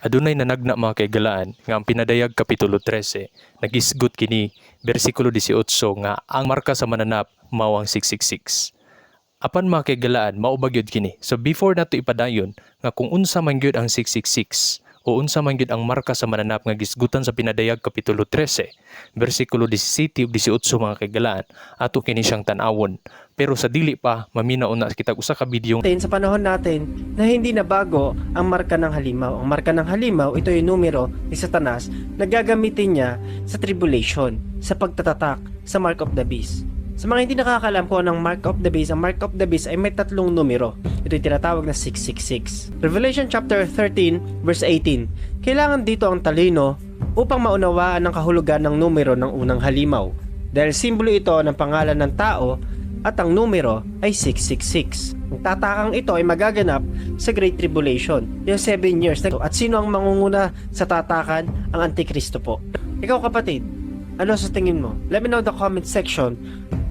Adunay nanagna, mga kaigalaan, nga ang Pinadayag Kapitulo 13 nagisgot kini bersikulo 18 nga ang marka sa mananap mao ang 666. Apan, mga kaigalaan, mao ba gyud kini? So before nato ipadayon nga kung unsa man gyud ang 666 o unsa man gyud ang marka sa mananap nga gisgutan sa Pinadayag Kapitulo 13 bersikulo 17 ug 18, mga kaigalaan, ato kini siyang tan-awon. Pero sa dili pa, maminaw na kita usa ka video. Natin sa panahon natin na hindi na bago ang marka ng halimaw. Ang marka ng halimaw, ito yung numero ni Satanas na gagamitin niya sa tribulation, sa pagtatatak, sa mark of the beast. Sa mga hindi nakakaalam kung anong mark of the beast, ang mark of the beast ay may tatlong numero. Ito yung tinatawag na 666. Revelation chapter 13 verse 18. Kailangan dito ang talino upang maunawaan ang kahulugan ng numero ng unang halimaw. Dahil simbolo ito ng pangalan ng tao at ang numero ay 666. Ang tatakang ito ay magaganap sa Great Tribulation, yung 7 years. At sino ang mangunguna sa tatakan? Ang Antikristo po. Ikaw, kapatid, ano sa tingin mo? Let me know in the comment section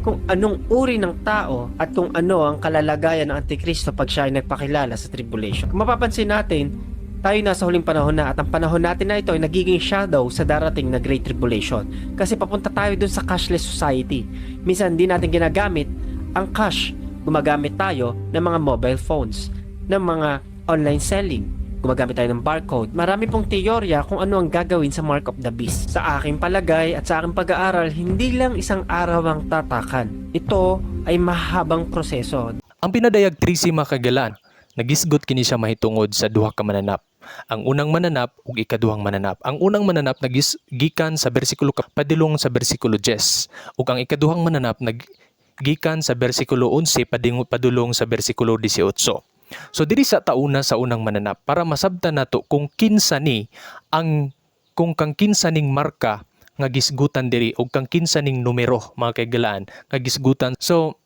kung anong uri ng tao at kung ano ang kalalagayan ng Antikristo pag siya ay nagpakilala sa tribulation. Kung mapapansin natin, tayo nasa huling panahon na at ang panahon natin na ito ay nagiging shadow sa darating na Great Tribulation. Kasi papunta tayo dun sa cashless society. Minsan hindi natin ginagamit ang cash. Gumagamit tayo ng mga mobile phones, ng mga online selling. Gumagamit tayo ng barcode. Marami pong teorya kung ano ang gagawin sa Mark of the Beast. Sa aking palagay at sa aking pag-aaral, hindi lang isang araw ang tatakan. Ito ay mahabang proseso. Ang Pinadayag 13, mga kaigalaan, nagisgot kini siya mahitungod sa duha ka mananap. Ang unang mananap ug ikaduhang mananap. Ang unang mananap nagis gikan sa bersikulo padulong sa bersikulo 10 ug ang ikaduhang mananap nag gikan sa bersikulo 11 padulong sa bersikulo 18. So diri sa tauna sa unang mananap para masabtan nato kung kinsa ni ang kung kang kinsa ning marka nga gisgutan diri ug kang kinsa ning numero, mga kaigalaan, nga gisgutan. So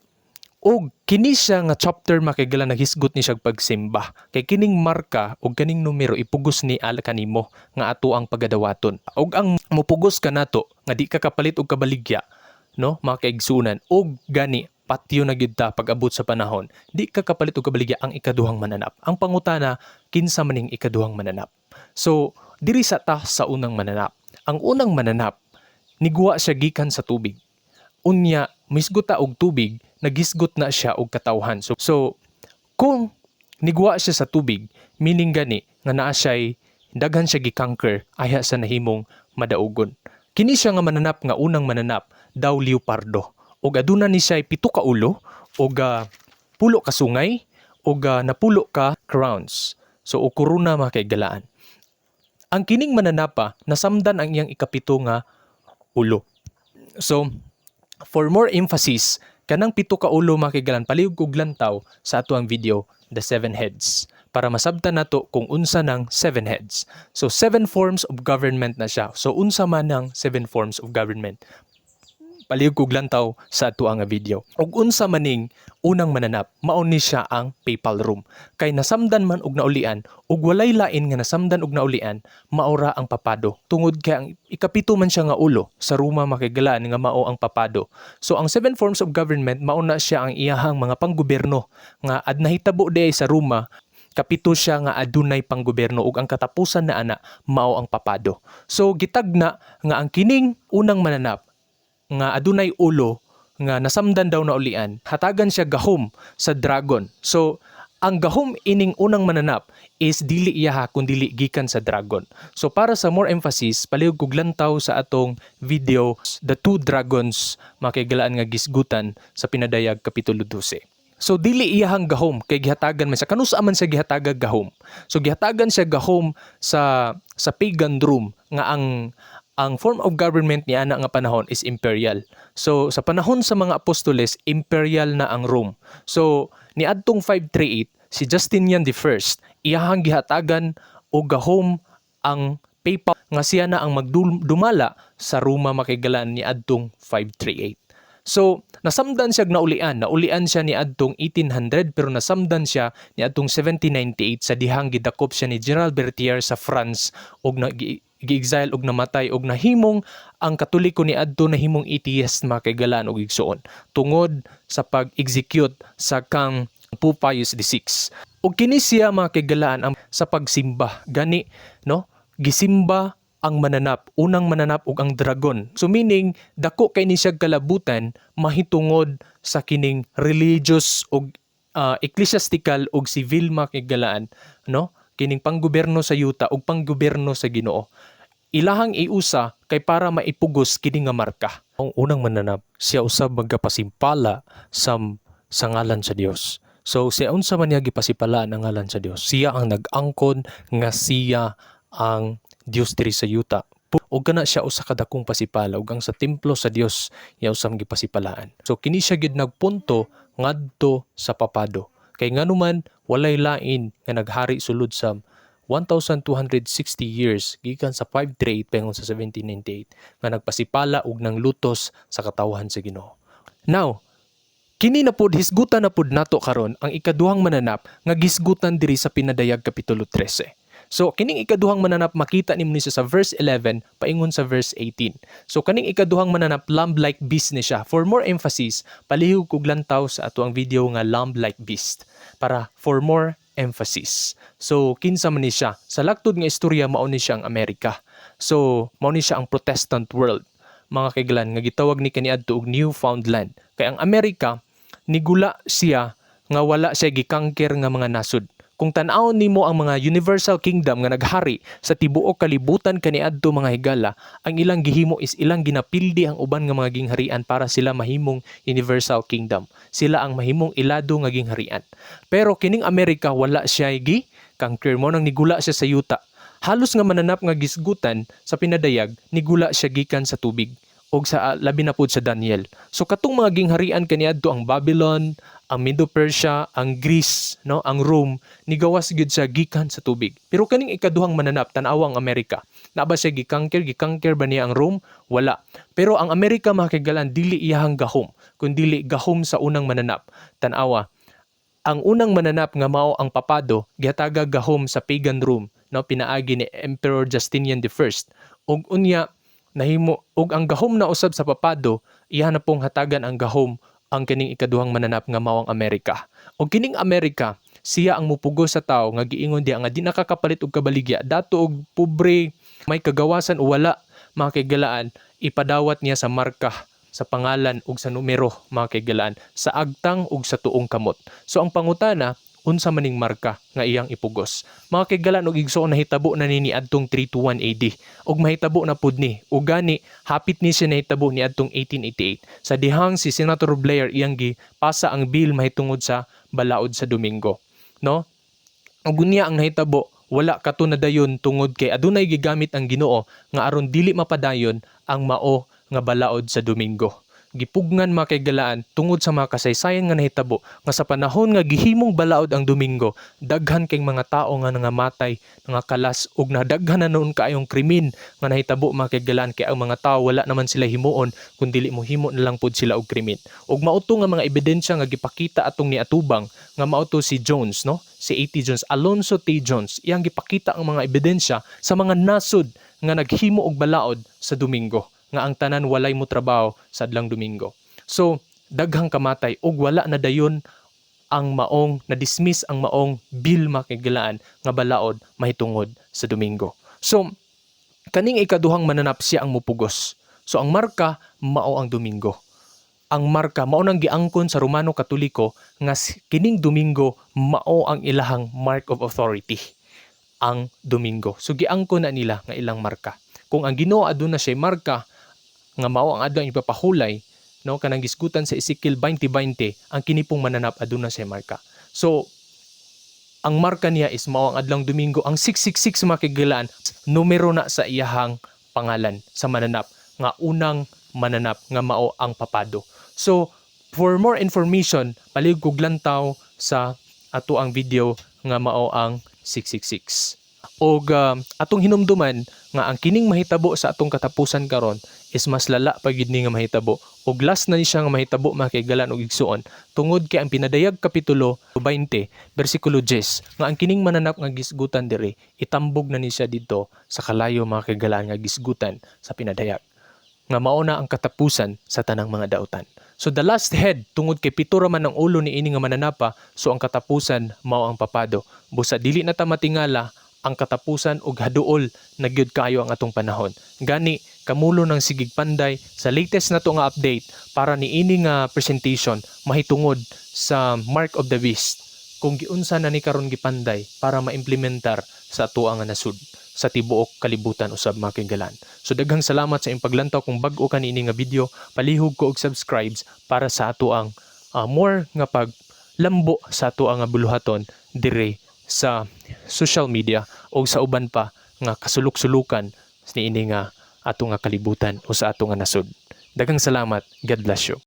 og kini siya nga chapter, mga kaigalaan, naghisgot ni siya pagsimba kay kining marka ug kaning numero ipugos ni al kanimo nga ato ang pagadawaton ug ang mupugos kanato nga di ka kapalit og kabaligya, no, mga kaigsunan, og gani patyo na gyud ta pag-abot sa panahon di ka kapalit og kabaligya ang ikaduhang mananap. Ang pangutana, kinsa maning ikaduhang mananap? So diri sa ta sa unang mananap. Ang unang mananap, niguwa siya gikan sa tubig. Unya misgot ta og tubig, nagisgot na siya og katawhan. So kung niguwa siya sa tubig, meaning gani nga naa siya'y daghan siya gi-conquer ayha sa nahimong madaugon. Kini siya nga mananap nga unang mananap daw leopardo ug aduna ni siya pito ka ulo ug 10 ka sungay ug 10 ka crowns, so o korona, mga kaigalaan. Ang kining mananapa, nasamdan ang iyang ikapito nga ulo. So for more emphasis, kanang pito ka ulo, mga kaigalaan, palihog og lantaw sa ato ang video The Seven Heads para masabtan nato kung unsa ng seven heads. So seven forms of government na siya. So unsa man ang seven forms of government? Palihog kog lantaw sa ato ang video. Ug unsa maning unang mananap? Mao ni siya ang papal Rome. Kay nasamdan man og naulian ug walay lain nga nasamdan og naulian, maora ang papado. Tungod kay ang ikapito man siya nga ulo sa Roma, makigalaan, nga mao ang papado. So ang seven forms of government, mao na siya ang iyahang mga panggobyerno nga ad nahitabo di sa Roma. Kapito siya nga adunay panggobyerno ug ang katapusan na ana mao ang papado. So gitagna nga ang kining unang mananap nga adunay ulo nga nasamdan daw na ulian, hatagan siya gahom sa dragon. So ang gahom ining unang mananap is dili iyaha kun dili gikan sa dragon. So para sa more emphasis, palihog kog lantaw sa atong video The Two Dragons, makaigalaan, nga gisgutan sa Pinadayag Kapitulo 12. So dili iyahang gahom kay gihatagan man siya. Kanusa man siya gihatagag gahom? So gihatagan siya gahom sa pagan Rome nga ang form of government ni ana nga panahon is imperial. So sa panahon sa mga apostoles, imperial na ang Rome. So niadtong 538, si Justinian the First, iyahang gihatagan og gahom ang papal nga siya na ang magdumala sa Roma, makigalan, ni adtong 538. So, nasamdan siya naulian. Naulian siya ni adtong 1800 pero nasamdan siya ni adtong 1798 sa dihang gidakop siya ni General Berthier sa France og na gi-exile og namatay og nahimong ang Katoliko ni adto nahimong atheist, mga kaigalaan og igsuon, tungod sa pag-execute sa kang Pope Pius VI. Ug kini siya, mga kaigalaan, ang sa pagsimba gani, no, gisimba ang mananap, unang mananap ug ang dragon. So meaning dako kay ni siya kalabutan mahitungod sa kining religious ug ecclesiastical ug civil, mga kaigalaan, no, kining panggobyerno sa yuta ug panggobyerno sa Ginoo. Ilahang iusa kay para maipugos kini nga marka. Ang unang mananap, siya usab magapasimpala sa ngalan sa Dios. So siya, unsa man niya gipasimpalaan ang ngalan sa Dios? Siya ang nag-angkon nga siya ang Dios diri sa yuta. Ug kana siya usa ka dakong pasipala, ug ang sa templo sa Dios iya usab gipasipalaan. So kini siya gyud nagpunto ngadto sa papado. Kay nganuman walay lain nga naghari sulod sa 1260 years gikan sa 538 paingon sa 1798 nga nagpasipala og nang lutos sa katawhan sa Ginoo. Now, kini na pod hisgutan na pod nato karon ang ikaduhang mananap nga gisgutan diri sa Pinadayag kapitulo 13. So kining ikaduhang mananap, makita nimo ni siya sa verse 11 paingon sa verse 18. So kaning ikaduhang mananap, lamb-like beast ni siya. For more emphasis, palihog kog lantaw sa ato ang video nga lamb-like beast para for more emphasis. So kinsa man ni siya? Sa laktod nga istorya, mao ni siya ang Amerika. So mao ni siya ang Protestant world, mga kaiglan, nga gitawag ni kaniadto og Newfoundland. Kay ang Amerika nigula siya nga wala siya gi-conquer nga mga nasod. Kung tan-awon nimo ang mga universal kingdom nga naghari sa tibuok kalibutan kaniadto, mga higala, ang ilang gihimo is ilang ginapildi ang uban nga mga gingharian para sila mahimong universal kingdom. Sila ang mahimong ilado nga gingharian. Pero kining Amerika, wala siya gi conquer, mao nang nigula siya sa yuta. Halos nga mananap nga gisgutan sa Pinadayag, nigula siya gikan sa tubig og sa labi na pud sa Daniel. So katong mga gingharian kaniadto, ang Babylon, ang Medo-Persia, ang Greece, no, ang Rome, nigawas gyud siya gikan sa tubig. Pero kaning ikaduhang mananap, tan-awa ang Amerika. Naa ba siya gi-conquer? Gi-conquer ba niya ang Rome? Wala. Pero ang Amerika, mga kaigalan, dili iyahang gahom, kundi gahom sa unang mananap. Tan-awa, ang unang mananap nga mao ang papado, gihatagag gahom sa pagan Rome, no, pinaagi ni Emperor Justinian I. Ug unya nahimo og ang gahom na usab sa papado, iya na pong hatagan ang gahom ang kining ikaduhang mananap nga mao ang Amerika. Og kining Amerika, siya ang mupugos sa tao nga giingon diha nga di nakakapalit og kabaligya, dato og pobre, may kagawasan o wala, mga kaigalaan, ipadawat niya sa marka sa pangalan ug sa numero, mga kaigalaan, sa agtang ug sa tuong kamot. So ang pangutana, unsa maning marka nga iyang ipugos? Mga kaigalaan ug igsoon, nahitabo na ni adtong 321 AD ug mahitabo na pud ni, ug gani hapit ni siya nahitabo ni adtong 1888 sa dihang si Senator Blair iyang gipasa ang bill mahitungod sa balaod sa Domingo, no? Ug unya ang nahitabo, wala kato na dayon tungod kay adunay gigamit ang Ginoo nga aron dili mapadayon ang mao nga balaod sa Domingo. Gipugngan, mga kaigalaan, tungod sa mga kasaysayan nga nahitabo nga sa panahon nga gihimong balaod ang Domingo, daghan kay mga tao nga nangamatay, nangakalas, ug nadaghan na noon kaayong krimen nga nahitabo, mga kaigalaan, kay ang mga tao wala naman sila himuon kun dili mo himo na lang pud sila og krimen. Ug mao to nga mga ebidensya nga gipakita atong niatubang nga mao to si Jones, no, si A.T. Jones, Alonzo T. Jones. Iyang gipakita ang mga ebidensya sa mga nasod nga naghimo og balaod sa Domingo nga ang tanan walay mo trabaho sa adlang Domingo. So daghang kamatay ug wala na dayon ang maong na-dismiss ang maong bill, makigalaan, nga balaod mahitungod sa Domingo. So kaning ikaduhang mananap, siya ang mupugos. So ang marka mao ang Domingo. Ang marka mao nang giangkon sa Romano Katoliko nga kining Domingo mao ang ilahang mark of authority, ang Domingo. So giangkon na nila nga ilang marka. Kung ang Ginoo aduna siya marka nga mao ang adlaw ipapahulay, no, kanang gisgutan sa Ezekiel 20:20, ang kini pong mananap aduna siya marka. So ang marka niya is mao ang adlawng Domingo, ang 666, mga kaigalaan, numero na sa iyahang pangalan sa mananap nga unang mananap nga mao ang papado. So for more information, palihog kog lantaw sa ato ang video nga mao ang 666. Og atong hinumduman nga ang kining mahitabo sa atong katapusan karon is mas lala pa gyud ni nga mahitabo. Og last na ni siya nga mahitabo, mga kaigalan og igsuon, tungod kay ang Pinadayag kapitulo 20 bersikulo 10 nga ang kining mananap nga gisgutan diri, itambog na ni siya didto sa kalayo, mga kaigalaan, nga gisgutan sa Pinadayag. Nga mao na ang katapusan sa tanang mga dautan. So the last head, tungod kay pito ra man ang ulo ni ini nga mananapa, so ang katapusan mao ang papado. Busa dili na ta matingala ang katapusan og haduol na gyud kaayo ang atong panahon. Gani kamulo ng sigig panday sa latest nato nga update para niini nga presentation mahitungod sa Mark of the Beast, kung giunsa na ni karon gipanday para maimplementar sa atoa nga nasud, sa tibuok kalibutan usab, mga kahigalaan. So daghang salamat sa imong paglantaw. Kung bag-o ka niini nga video, palihog ko og subscribes para sa ato ang more nga paglambo sa ato ang nga buluhaton dire sa social media o sa uban pa nga kasuluk-sulukan niini nga ato nga kalibutan o sa ato nga nasod. Daghang salamat. God bless you.